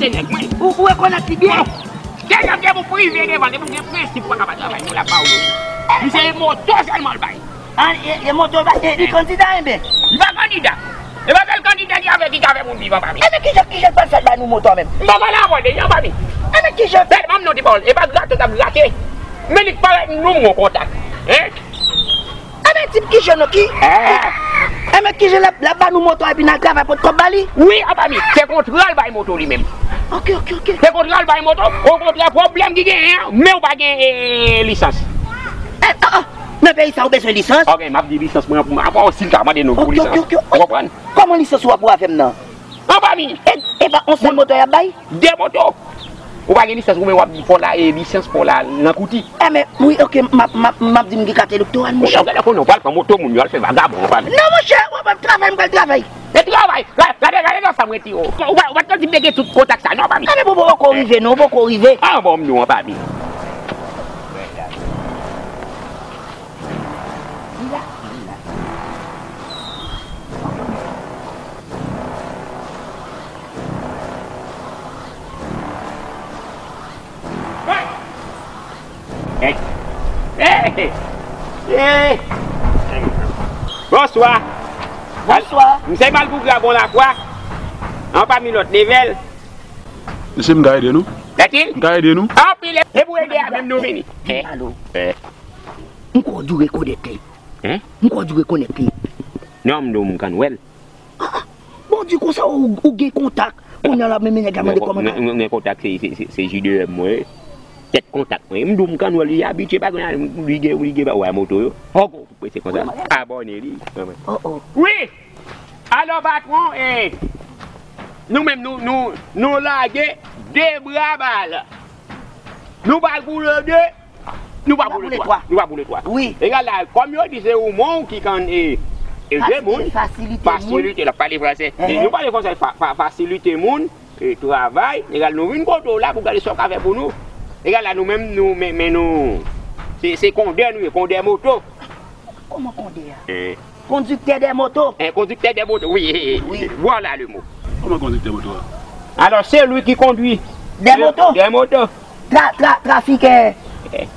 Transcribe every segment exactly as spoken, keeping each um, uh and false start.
Nèg mwen. Ou, ou rekonèt li byen? Bon, deja m gen pou prive devan, depi w gen prensip, ou pa ka pa travay, nou la pa ou. Li se moto sèlman l bay. Ah, e, e moto l bay, e, li kandida, enben. Li pa kandida. E pa sèl kandida ki avè, ki ka fè moun viv anba mi. Enben, kijan, kijan l pral fè l bay nou moto a menm? M pa pale avè w de li anba mi. Enben, kijan? Tèlman m non di pa w, e pa grate w t ap grate. Men li k parèt nou yon kontak. Hein? Enben, tip kijan non ki? Eh. Enben, kijan l ap, l ap ba nou moto a epi n al travay pot kòb ba li? Wi, anba mi. Se kontra l bay moto li menm. Ok, ok, ok. Se kontra l bay moto, okontrè, pwoblèm ki genyen an, men w pa gen, eh, lisans. Eh, ah, ah. Nan peyi sa, ou bezwen lisans? Ok, m ap di lisans mwen pou mwen. Apa, si l ka mande nou pou lisans. Ok, ok, ok. Ou konprann? Kòman lisans ou ap pou avè m nan? Anba mi. E, e pa yon sèl moto y ap bay? De moto. Ou pa gen lisans, ou men w ap di fò la, e lisans fò la nan kouti. Enben, wi, ok, m ap, m ap, m ap di m gen kat elektoral, monchè. Ou gade konnen w pral pran moto moun yo, al fè vagabon anba mi. Non, monchè, w ap travay, m pral travay. E travay, gade, gade, gade nan sa mwen di w. Ou pa, ou pa t ka di m te gen tout kontak sa, non, anba mi. Enben, bon, bon, poko rive, non, poko rive. Ah, bon, m di w anba mi. Hey! Hey! Hey! Bonswa! Bonswa! M se Malpougra Bon Lafwa. Anba mi lòt level. Mesye, m ka ede nou? Lètil? M ka ede nou? Anpil, e pou ede a menm nou vini. Alo. Eh. M kwè w di w rekonèt li. Hein? M kwè w di w rekonèt li. Non, m di w m konn wè l. Ah, ah. Bon, di konsa, ou, ou gen kontak. Kounye a la, menm nèg la mande kòman. Mwen, mwen, mwen kontak, se, se, se, se J D M mwen. Tèt kontak mwen. M di w m konn wè l, li abitye pa gen, li gen, li gen, wè moto yo. Fòk ou prese konsa. Abòne li. Oh, oh. Wi! Alò, patwon, eh, nou menm, nou, nou, nou lage de bra ba l. Nou ba l pou le de, nou pa pou le twa. Nou pa pou le twa. Wi. Egal la, kòm yo di se ou menm ki konn, eh, ede moun, fasilite moun. Fasilite, l ap pale fransè. Ehe. Nou pale fransè, fa-, fa-, fasilite moun, eh, travay. Egal, nou vin kote w la pou gade sa w ka fè pou nou. Egal la, nou menm, nou, men, men nou, se, se kondè nou ye, kondè moto. Kòman kondè a? Eh. Conducteur des motos. Un conducteur de moto, wi. Wi. Voilà le mot. Kòman kondiktè moto a? Alors, celui qui conduit des motos. Des motos. Tra-, tra-, trafiqueur. Eh.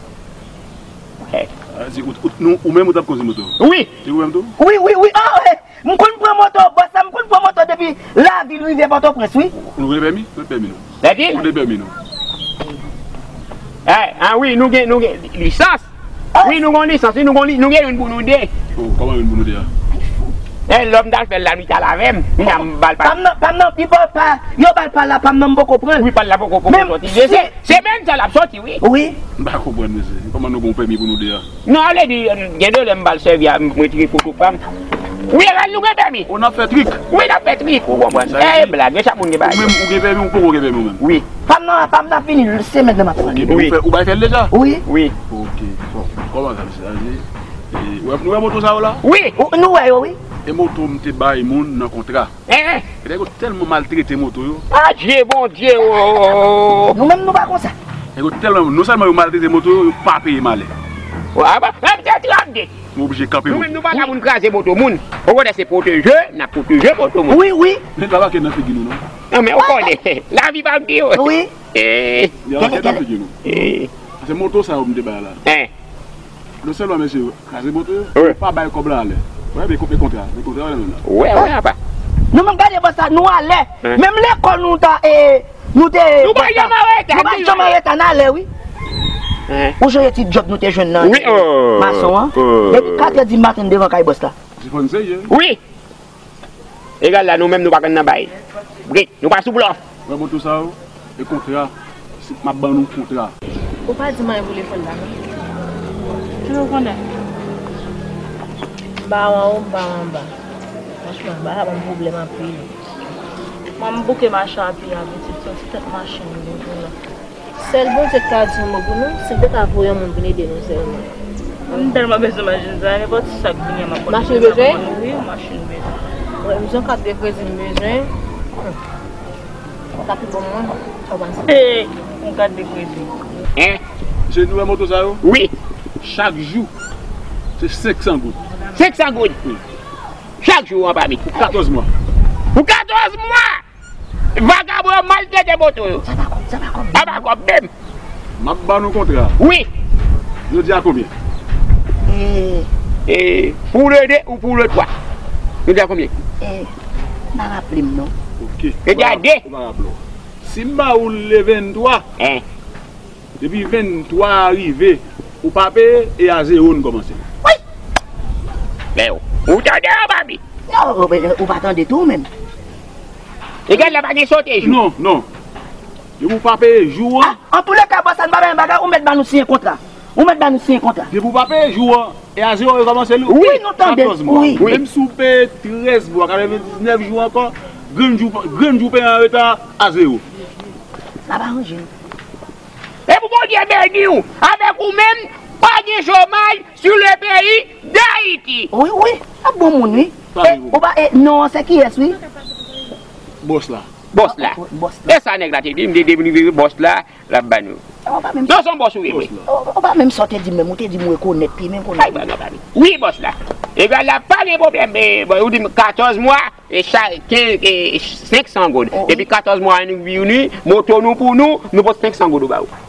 Eh. Ah, se ou, ou, nou, ou menm ou t ap kondui moto? Wi. Se ou menm tou? Wi, wi, wi. Oh, eh. M konn pran moto, bòs la, m konn pran moto depi lavil rive Pòtoprens, wi. Nou gen pèmi? Mete pèmi nou. Lètil? Mete pèmi nou. Eh, ah wi, nou gen, nou gen lisans. Wi, nou gen lisans, wi, nou gen li-, nou gen youn pou nou de. Oh, kòman youn pou nou de a? Eh, lòm t al fè l la, li t al avè m. Li a m ba l pa. Pa m nan, pa m nan, li ba l pa, yo ba l pa la, pa m nan, m poko pran l. Wi, pa l la poko, poko sòti. Se, se menm sa l ap sòti, wi. Wi. M pa konprann, mesye. Kòman nou gen pèmi pou nou de a? Non, ale di, gen de lè m ba l sèvi a, m retire poto pa m. Wi, egal, nou gen pèmi. Ou n ap fè trik. Wi, n ap fè trik, ou konprann. Sa vle di, blag, men chak moun gen bagay. Ou menm, ou gen pèmi, ou poko gen pèmi, ou menm? Wi. Pa m nan, pa m nan vini, se mentnan m ap pran. Ok, men ou fè, ou bay fè l deja? Wi. Wi. Ok, bon. Kòman sa, mesye? Sa vle di, e, ou wè, nou wè moto sa yo la? Wi. Ou, nou wè yo, wi. E moto m te bay moun nan kontra. Eh, eh. E nèg yo tèlman maltrete moto yo. Adye, Bondye, oh, oh, oh. Nou menm, nou pa konsa. Nèg yo tèlman, non sèlman yo maltrete moto yo, yo pa peye malè. Wa, ba, menm se trapde. Nou oblije kanpe. Nou menm, nou pa la pou n kraze moto moun. Okontrè, se pwoteje, n ap pwoteje moto moun. Wi, wi. Men travake nan figi nou, non? Non, men ou konnen, lavi pa m di yo. Wi. Eh. Travake nan figi nou. Eh. Se moto sa yo m te bay la. Eh. Non sèlman mesye yo kraze moto yo, wi, yo pa bay kòb la alè. Wè, men konpe kontra, men kontra wè menm la. Wè, wè, apa. Nou menm gade bòs la, nou alè. Hein? Menm lekòl nou ta, e, nou te, nou pa janm an reta, nou pa janm an reta, n alè, wi. Hein? Ou sonje ti djòb nou te jwenn nan, wi, e, oh, mason an? Oh. Depi katrè di maten devan kay bòs la. Se fò n serye. Wi. Egal la, nou menm nou pa konn nan bay. Brit, nou pa sou blòf. Wè moto sa yo, e kontra. Si m ap ban nou kontra. Ou pa di m anyen pou lekòl la, non. Ki ou konnen? M pa anwo, m pa anba. Franchman, bagay la ban m pwoblèm anpil. Mwen, m bouke mache a pye a, pitit, se yon ti tèt machin m bezwen la. Sèl Bondye k ka di yon mo pou nou, si l te ka voye yon moun vin ede nou sèlman. M tèlman bezwen machin sa, nenpòt sa k vini an, m ap pote. Machin bezwen? Wi, machin bezwen. Wi, m bezwen kat de kredi m bezwen. Hmm. Sa pi bon mwen, sa w panse? Hey, yon kat de kredi. Hein? Se nou wè moto sa yo? Wi. Chak jou, se senk san goud. Senk san goud? Wi. Chak jou, anba mi. Pou katòz mwa. Pou katòz mwa! Vagabon! Yo maltrete moto yo. Sa pa kòb, sa pa kòb. Sa pa kòb menm. M ap ban nou kontra. Wi. Jodi a konbyen? E, e, pou le de ou pou le twa. Jodi a konbyen? E, m pa raple m non. Ok. Jodi a de. Ou pa raple w. Si m ba ou le venntwa, en, depi venntwa a rive, ou pa peye, e a zewo n kòmanse. Wi. Men ou, ou tande, anba mi? Non, ou, ou, ou pa tande tou menm. Egal la pa gen sote jou. Non, non. Depi ou pa peye jou an. Ah, antouleka, bòs, sa n pa bay bagay, ou mèt ba nou siyen kontra. Ou mèt ba nou siyen kontra. Depi ou pa peye jou an, e a zewo yo kòmanse li. Wi, nou tande. Katòz mwa. Wi. Menm si w peye trèz mwa, katrevendiznèf jou ankò, grenn jou, grenn jou peye an reta, a zewo. Sa pa ranje nou. E pou Bondye beni w, avèk ou menm, pa gen chomaj sur le pays d'Haïti. Wi, wi, ap bon moun, wi. E, ou pa, e, non, se kiyès, wi? Bòs la. Bòs la. Bòs la. E sa nèg la te di, m te di, m te di, bòs la, l ap ba nou. Non, se yon bòs ou ye, wi. Ou, ou pa menm sa w te di m menm, ou te di m rekonèt, pi menm konnen. Ay, non, non, pa vre. Wi, bòs la. Egal la, pa gen pwoblèm, e, bon, ou di m katòz mwa. E sa, kenz, e, senk san goud. Oh, wi. Epi katòz mwa nou vini, moto nou pou nou, nou pote senk san goud ou ba ou.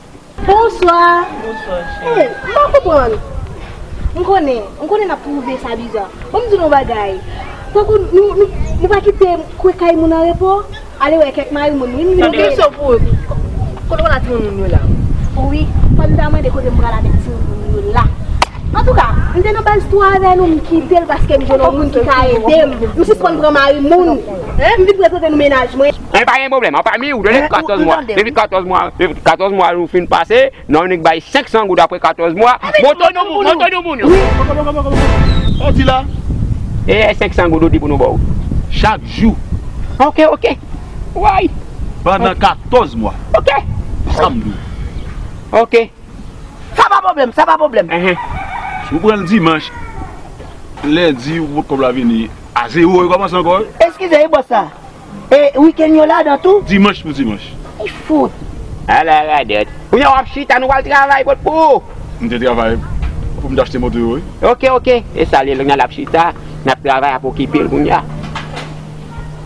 Bonswa. Bonswa, cheri. Hey, m pa konprann. M konnen, m konnen n ap twouve sa biza. Ban m di nou yon bagay. Tankou nou, nou, nou pa kite kwen kay moun an repo, ale wè kèk mari moun, wi, m vin. Tande. Kesyon pou ou. Kote w la timoun moun yo la? Wi, fò m ta mande kote m pral avèk timoun moun yo la. Antouka, m te nan baz twa avè nou, m kite l paske m jwenn yon moun ki ka ede m. M sispann pran mari moun. M vin prezante nou mennaj mwen. E pa gen pwoblèm, anpami ou, depi katòz mwa. Depi katòz mwa, depi katòz mwa ou fin pase, nan yon nèg bay senk san goud apre katòz mwa. Moto nou, moto nou moun yo. Wi. Kòman, kòman, kòman, kòman? Sa w di la? E senk san goud ou di pou nou ba w. Chak jou. Ok, ok. Way. Pandan katòz mwa. Ok. Sa m di w. Ok. Sa pa pwoblèm, sa pa pwoblèm. Enhen. Si w pran l dimanch, lendi, ou pot kòb la vini, a zewo, yo kòmanse ankò, wi. Eskize, wi, bòs la. E wikenn yo ladan tou? Dimanch pou dimanch. Li fout. Ala radòt. Kounye a w ap chita, nou pral travay, pot pou ou. M te travay pou m te achte moto yo, wi. Ok, ok. E sa, lè n ap chita, n ap travay, ap okipe l kounye a.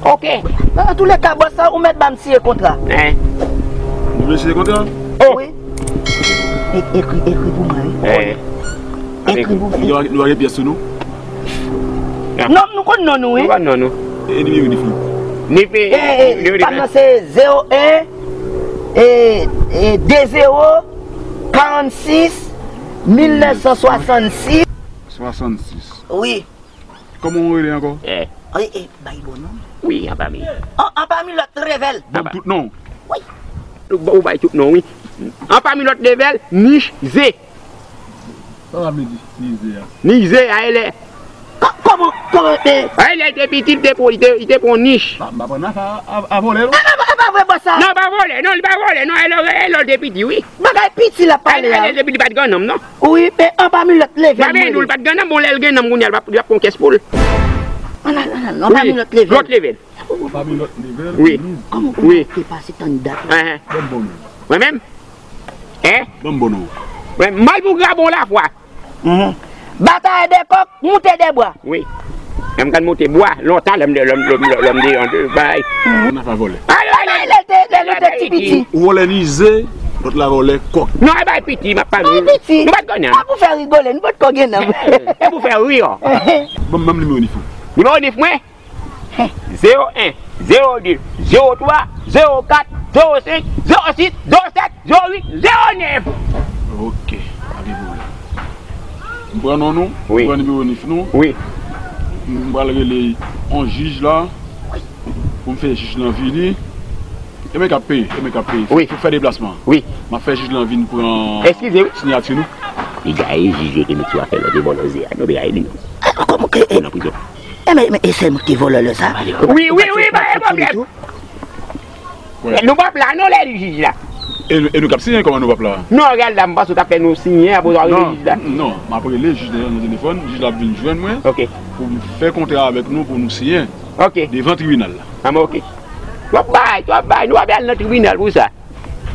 Ok. Nan, nan touleka, bòs la, ou mèt ba m siyen kontra. Hein? Ou vle siyen kontra? Oh! Wi. E, ekri, ekri pou mwen, wi. Eh. Ekri pou mwen. Nou, nou, nou gen pyès sou nou? Non, nou konn non nou, wi. Nou konn non nou. E nimewo nif nou? Nif, eh, eh, eh, nif, pa nif, nan se zewo en, eh, eh, de zewo, karannsis, mil nèf san swasannsis. Swasannsis. Wi. Kòman w rele ankò? Eh. Eh, eh, bay bon non. Wi, anpami. An, anpami lòt level. Ban m tout non. Wi. Ou, ou bay tout non, wi. Anpami lòt level, Nich Ze. Sa sa vle di, Nich Ze a? Nich Ze a, e lè. Kò-, kòman, kòman, eh? A, e lè l te piti, l te pran, li te, li te pran nich. M pa, m pa pran afè a, a, a vòlè, non. E, e, e pa vre, bòs sa. Non, pa vòlè, non, li pa vòlè, non, e lè, e lè l te piti, wi. Bagay piti l ap pale a. E lè l te piti, li pa t grannanm, non. Wi, men anpami lòt level mwen. Li pa t grannanm, bon, lè l gen nanm kounye a, li p ap, li p ap pran kès pou l. Ann al, ann al, anpami lòt level. Lòt level. Anpami lòt level. Wi. Kòman ou te pase tann dat la? Ban m bon non. Mwen menm? Hein? Ban m bon non. Mwen mal pou grabon lafwa. Batay de kòk, moute de bwa. Wi. Lè m konn moute bwa, lontan, lè m, lè m, lè m, lè m, lè m devan de bay. Nan fè vòlè. Ay, ay, ay, lè te, lè te ti piti. Ou vòlè nize, lòt la vòlè kòk. Non, e bay piti, m ap pale. Bay piti. Nou pa t konnen. A pou fè rigole, nou pa t ko gen nanm. E pou fè ri, an. Ban m, ban m nimewo nif ou. Nimewo nif mwen? Zewo en, zewo de, zewo twa, zewo kat, zewo senk, zewo sis, zewo sèt, zewo uit, zewo nèf. Ok, pa gen pwoblèm. M pran non nou, wi, m pran nimewo nif nou. Wi. M pral rele yon jij la pou m fè jij lan vini. E mwen k ap peye, e mwen k ap peye. Wi. Pou fè deplasman. Wi. M ap fè jij lan vin pran, eskize, wi, siyati nou. Piga e jij yo te met sou afè lòt e vòlè ze a. Nou piga e li. Kòman ke, e, nan prizon. E men, men, e sèl mwen ki te vòlè lè sa? Wi, wi, wi, pa gen pwoblèm. Nou p ap la, non, lè li jij la. E nou, e nou k ap siyen, kòman nou p ap la? Non, rèl la, m panse w t ap fè nou siyen, apre w rele jij la. Non, m ap rele jij la nan telefòn, jij la ap vin jwenn mwen. Ok. Pou m fè kontra avèk nou, pou nou siyen. Ok. Devan tribinal la. A, men ok. W ap bay, w ap bay, nou ap al nan tribinal pou sa.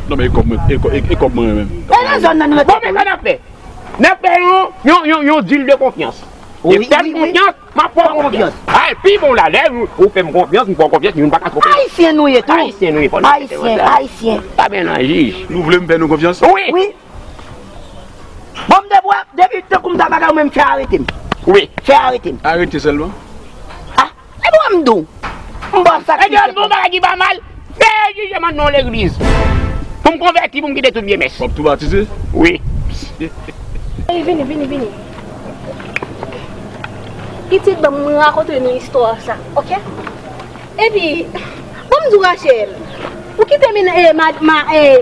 Non, men e kòb mwen, e kò-, e, e kòb mwen menm. E nan zòn nan nou mete. Bon, men sa n ap fè. N ap fè yon, yon, yon, yon deal de konfyans. Wi, fè m konfyans, m ap fè w konfyans. Ay, pi bon la, lè ou, ou fè m konfyans, m fè w konfyans, moun pa ka twonpe. Ayisyen nou ye tou. Ayisyen nou ye, fò nou respekte sa. Ayisyen, Ayisyen. Pa byen nan jij. Nou vle m fè nou konfyans? Wi. Wi. Bon, m te bwè, depi tankou m ta bagay ou menm fè arete m. Wi. Fè arete m. Arete sèlman? Ah, e bon, m di w. M ba w sa ki fèt la. Bon bagay ki pa mal. Fè jije m nan legliz. Pou m konvèti, pou m kite tout vye mès. W ap tou batize? Wi. Vini, vini, vini. Pitit, ban m rakonte nou istwa sa, oke? Epi, ban m di w, Rachel, ou kite men, eh, ma, ma, eh,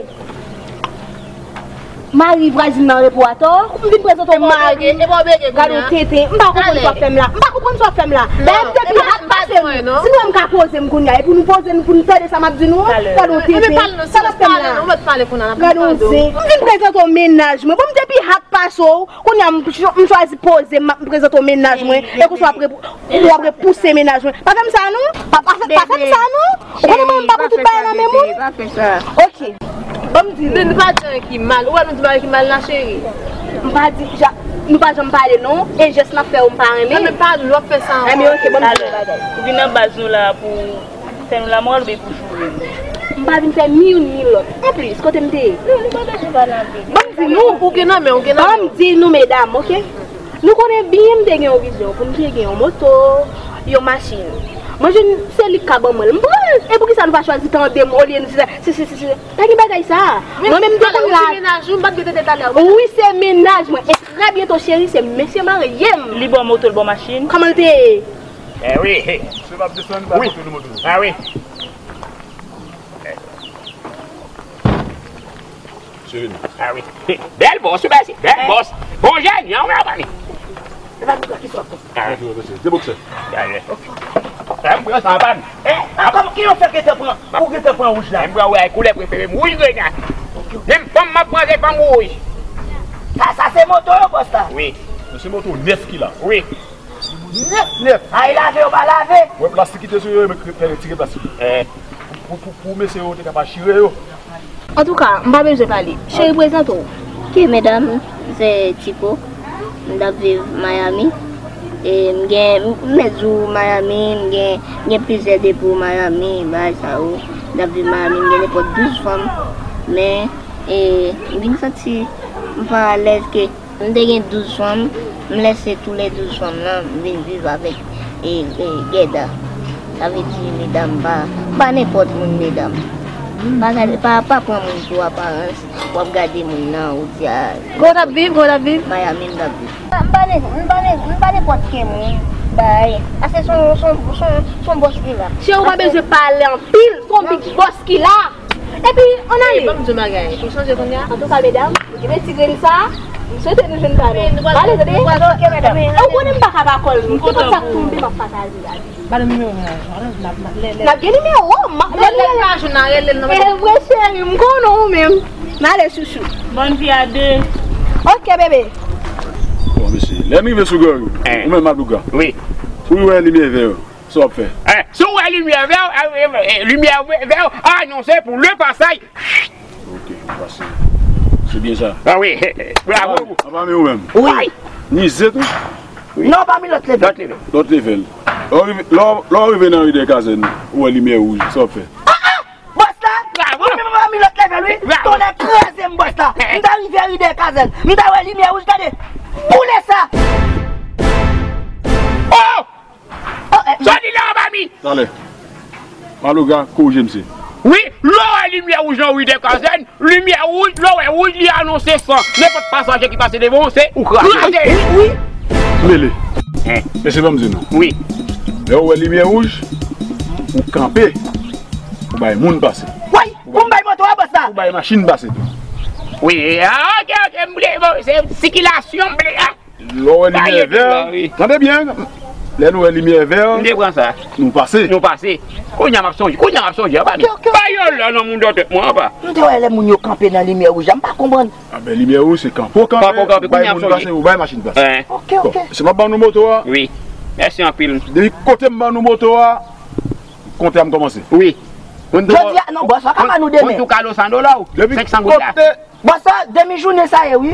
mari vwazin nan repo atò, kou m vin prezante w mari. Gade yon tenten, m pa konprann sa w ap fè m la. M pa konprann sa w ap fè m la. Dayè m te pi hat pase m. Si nou wè m ka poze m kounye a, epi nou poze n pou nou tande sa m ap di nou an, gade yon tenten. Sa w ap fè m la? Gade yon zen. M vin prezante w mennaj mwen. Bon, m te pi hat pase w. Kounye a, m ch-, m chwazi poze m, m ap prezante w mennaj mwen. E konsa w ap rep-, ou ap repouse mennaj mwen. Pa fè m sa non. Pa, pa fè, pa fè m sa non. Ou konnen mwen, m pa pran tout bagay nan men moun. Pa fè sa. Oke. Ban m di nou. Nou pa di anyen ki mal. Ou wè nou di bagay ki mal la, cheri? M pa di, ja, nou pa janm pale non. E jès n ap fè yo, m pa renmen. Nan men pa nou, w ap fè sa ankò. Enben, oke, ban m di nou bagay. Ou vin nan baz nou la pou fè nou lamòl oubyen pou joure nou? M pa vin fè ni youn ni lòt. Anplis, kote m te ye? Non, nou pa bezwen pale anpil. Ban m di nou. Ou gen nan men, ou gen nan men. Ban m di nou, medam, oke? Nou konnen byen m te gen yon vizyon pou m te gen yon moto, yon machin. Mwen jwenn se li k ka ban mwen l. M pran l. E poukisa nou pa chwazi tande m olye nou se, se, se, se, se. Pa gen bagay sa. Mwen menm m te konn la. Wi, se mennaj mwen. E trè byento, cheri, se mesye marye m. Li ba w moto, l ba w machin. Kòman l te ye? Eh wi. Se m ap desann, ba kote nou moto. Ah wi. Cheri m. Ah wi. Bèl bòs, wi, mèsi. Bèl bòs. Bon jèn, yon mè pa ni. E pa nou ki sòt. Ah. Deboksè. Gade. Eh, m pran sa pa m. Eh, a kòman ki yon fè gentan pran? Ou gentan pran wouj la? M pran wouj, koulè prefere m, wouj grenad. Menm fanm m ap pran se fanm wouj. Sa, sa se moto yo, bòs la? Wi. Se moto nèf ki la. Wi. Nèf, nèf. Ay lave, yo pa lave. Wè plastik ki te sou yo, yo met fè retire plastik. Eh. Pou, pou, pou mesye yo te kapab chire yo. Antouka, m pa bezwen pale. Cheri, prezante w. Ok, medam, se Tipo. M t ap viv Miami. E m gen, m mèt di w Miami, m gen, m gen plizyè depo Miami, bagay sa yo. M t ap viv Miami, m gen nenpòt douz fanm. Men, e, m vin santi m pa alèz ke M te gen douz fanm, m lèse tou lè douz fanm nan, m vin viv avèk, e, e, Gèda. Sa vle di, medam pa, pa nenpòt moun, medam. Pa gade, pa, pa pran moun pou aparans, w ap gade moun nan, ou di, a, Kote w t ap viv? Kote w t ap viv? Miami m t ap viv. M pa nen-, m pa nen-, m pa nenpòt ki moun, bay. Ase se yon, se yon, se yon, se yon bòs ki la. Cheri, ou pa bezwen pale anpil, se yon big bòs ki la. Epi, ann ale. Ban m di w bagay. Ou chanje kounye a? Antouka, medam, kite ti grenn sa, m swete nou jwenn pa nou. Ale, tande? Ok, medam. E ou konnen m pa ka pa call nou. Nenpòt sa k tonbe, m ap pataje l. Ba nou nimewo mennaj nou. N ap, n ap, lè, lè. N ap gen nimewo, ma, lè, lè, lè, lè. E vre, cheri, m konnen w menm. N ale, chouchou. Bòn vi a de. Ok, bebe. Bon, mesye, lè m rive sou Gary, ou menm Madouga. Wi. Ou wè limyè vè yo. Sa w ap fè? Eh, si w wè limyè vè, eh, eh, eh, limyè vè, vè anonse pou le pasaj. Ok, pase. Se byen sa. Ah wi, bravo. Apa men ou menm? Wi. Nize tou? Non, pa mi lòt level. Lòt level. Lòt level. Lè w rive, lè w, lè w rive nan ri dè Kazèn, ou wè limyè wouj, sa w ap fè? Ah, ah! Bòs la! Bravo! Ou menm pa mi lòt level, wi. Bravo! Tonnè kraze m, bòs la. Eh. M ta rive ri dè Kazèn. M ta wè limyè wouj, gade. Boule sa! Oh! Sa w di la anba mi? Talè. Maloga, korije misye. Wi, lè w wè limyè wouj nan ri dè Kazèn, limyè wouj, lè w wè wouj, li anonse san. Nenpòt pasaje ki pase devan w, se ou kraze. Wi, wi. Mele. Hein. Mesye, ban m di nou. Wi. Lè w wè limyè wouj, ou kanpe, ou bay moun pase. Woy, pou m bay moto a, bòs la. Ou bay machin pase tou. Wi, ah, ok, ok, m vle, bon, se sikilasyon, m vle, ah. Lè w wè limyè vè, tande byen, lè nou wè limyè vè, nou pase. Nou pase. Kounye a m ap sonje, kounye a m ap sonje, apa. Ba yo la nan moun dòt mwen, apa. M te wè lè moun yo kanpe nan limyè wouj la, m pa konprann. A ben, limyè wouj se kanpe w kanpe, ou bay moun pase, ou bay machin pase. Ok, ok. Se m ap ban nou moto a. Wi. Mèsi anpil. Depi kote m ban nou moto a, konte a m kòmanse. Wi. Jodi a, non, bòs, pa ka ban nou demen. Moun tou kalo san dola ou. Depi senk san goud la. Bòs la, demi jounen sa ye, wi.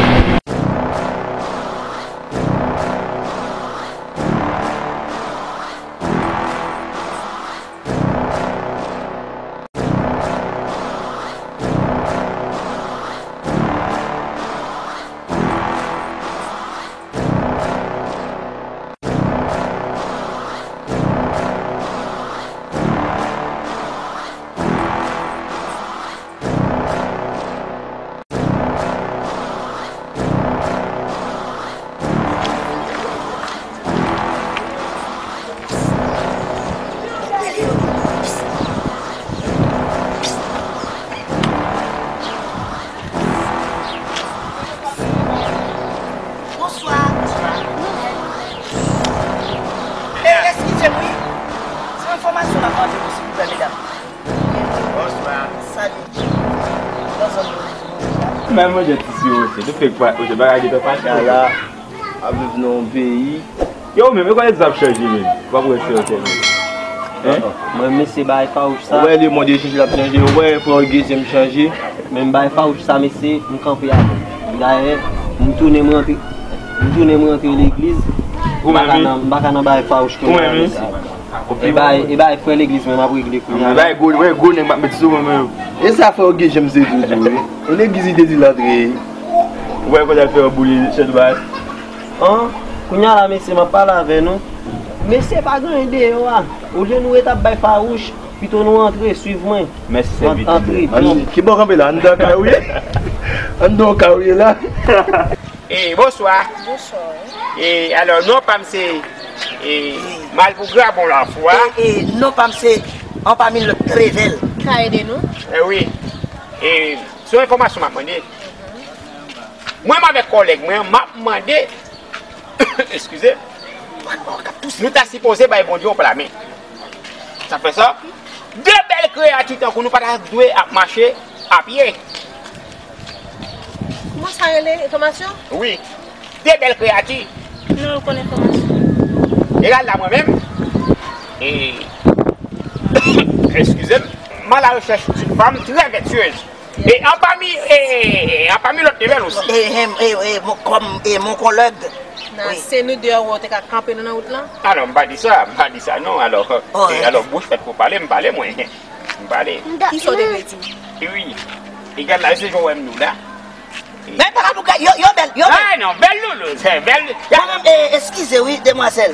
Bonswa. E, eskize m, wi. Se yon enfòmasyon n ap mande nou, silvouplè, medam. Bonswa. Salut. Nan zòn nou, nou, nou, nou. Men manje ti siwo, se nou fèk pa, ou se bagay de tan pase. Ala, ap viv nan yon peyi. Yo, menm, e konnen sa ap chanje, menm. W ap wè se ok, menm. Hein? Mwen, mesye, bay fawouch sa. Ou wè, lemonn e chanje, l ap chanje. Ou wè, frè Gizem chanje. Men bay fawouch sa, mesye, m kanpe avè w. Dayè, m tounen, m rantre, m tounen, m rantre legliz. M pa ka nan, m pa ka nan bay fawouch kounye a, mesye. E bay, e bay frè legliz mwen m ap regle kounye a. Bay gwo, bay gwo nèg m ap met sou mwen menm. E sa frè Gizem se tou tou, wi. E legliz li te di l antre. Ou wè kote l fè yon boul, chèn bay. An, kounye a la, mesye, m ap pale avè nou. Mesye, pa gen anyen deyò a. Olye nou ret ap bay fawouch, pito nou antre, swiv mwen. Mèsi, sèvitè. Antre. Ki bò w kanpe la? Anndan kay ou ye? Anndan kay ou ye la? E, bonswa. Bonswa. E, alò, non pa m se, e, Malpougra Bon Lafwa. E, e, non pa m se, anpami lòt, Revel. Ka ede nou? E, wi. E, se yon enfòmasyon m ap mande. Mwen menm avèk kòlèg mwen, m ap mande, eskize, nou ta sipoze bay Bondye yon pla men. Sa fè sa, de bèl kreyati tankou nou pa ta dwe ap mache a pye. Kòman sa rele? Enfòmasyon? Wi. De bèl kreyati. Non, ou konn enfòmasyon. Egal la mwen menm. E, eskize m, m a la rechèch d'une femme très vertueuse. E anpami, e, e, anpami lòt level osi. E, e, e, e, mon, kòm, e, mon collègue. Nan, wi. Se nou deyò, ou te ka kanpe nou nan wout lan? Alò, m pa di sa, m pa di sa, non. Alò, e, alò, bouch fèt pou pale, m pale, mwen. M pale. Kisa w te vle di? Wi. Egal la, se jan w wè m nou la. Men pa ka pou yo, yo bèl, yo bèl. Ah, non, bèl loulou, se bèl. Mwen menm, e, eskize, wi, demwazèl.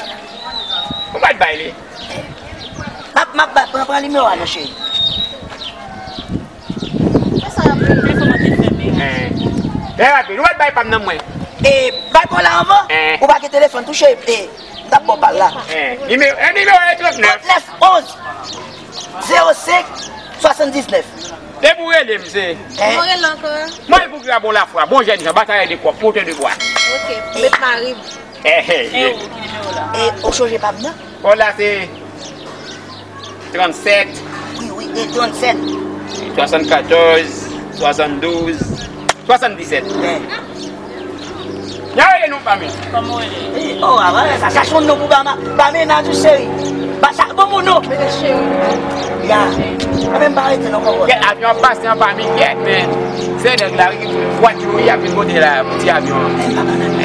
Ou pa t bay li? M ap, m ap ba, pran, pran nimewo a non, cheri. Fè sa rapid, telefòn mwen te fèmen. Eh. Fè rapid, ou pa t bay pa m nan mwen. E, bay pa w la anvan? Eh. Ou pa gen telefòn tou, cheri. E, m t ap ba w pa l la. Eh, nimewo, eh, nimewo a trannèf. Trannèf onz, zewo senk, swasanndiznèf. Depi w rele m, se. Eh. Mwen rele ankò. Mwen pou grab yon lafwa, bon jèn jan, batay de kòk, pote de bwa. Ok, met mari m. Eh, eh, eh. E, ou chonje pa m nan? Bon, la se trannsèt. Wi, wi, e trannsèt. Swasannkatòz, swasanndouz, swasanndisèt. Eh. N a rele nou pa men. Kòman w rele? Eh, oh, a, sa, chache yon non pou ba ma, ba mennaj ou, cheri. Ba sa, bon, mon non. Mete cheri. Ya. Mwen menm pa rete non, kòkòt. Kèt, avyon ap pase anba mi kèt, men se nèg la ki vwati yo, y ap vin pote la, pou ti avyon an.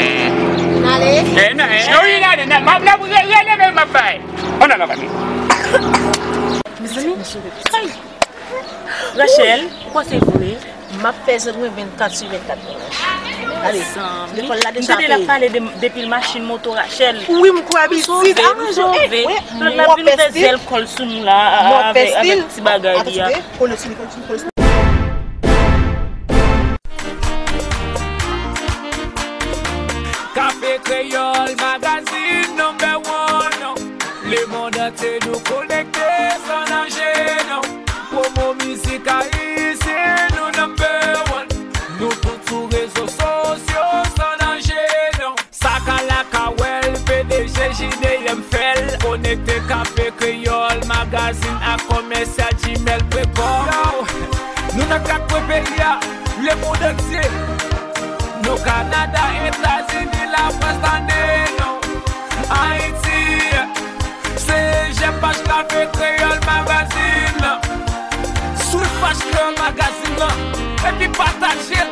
Eh. N ale? Eh, nan, eh, wi, n ale, nan, m ap, n ap re-, rele, men m ap bay. Ann al anba mi. Mezanmi, ay! Rachel, ou kwè se vre? M ap fè zòt mwen vennkat sou vennkat. Ale, lekòl la deja peye. M tande l ap pale de, depi l machin moto Rachel. Wi, m kwè abisid. Aranje. Eh, wi. Lòt la vin fè zèl kòl sou nou la, avèk, avèk ti bagay li a. Kafe Kreyòl Magazine number one. Lemonn antye nou konekte san nanje non. Pwomo mizik ayisyen nou number one. Nou tout sou rezo sosyo san nanje non. Sakalaka wè l, P D G J D M fè l. Konekte Kafe Kreyòl Magazine ak Kòmèsyal Imèl Prekò. Yo, nou nan kat kwen peyi a, lemonn antye. Nou Kanada, Etazini, Lafrans, tande nou. Ayiti, se J F H Cafe Kreyòl Magazine. Swiv paj Kreyòl Magazine lan, epi pataje l.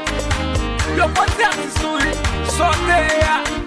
Yo pote atis nou wi, sote a.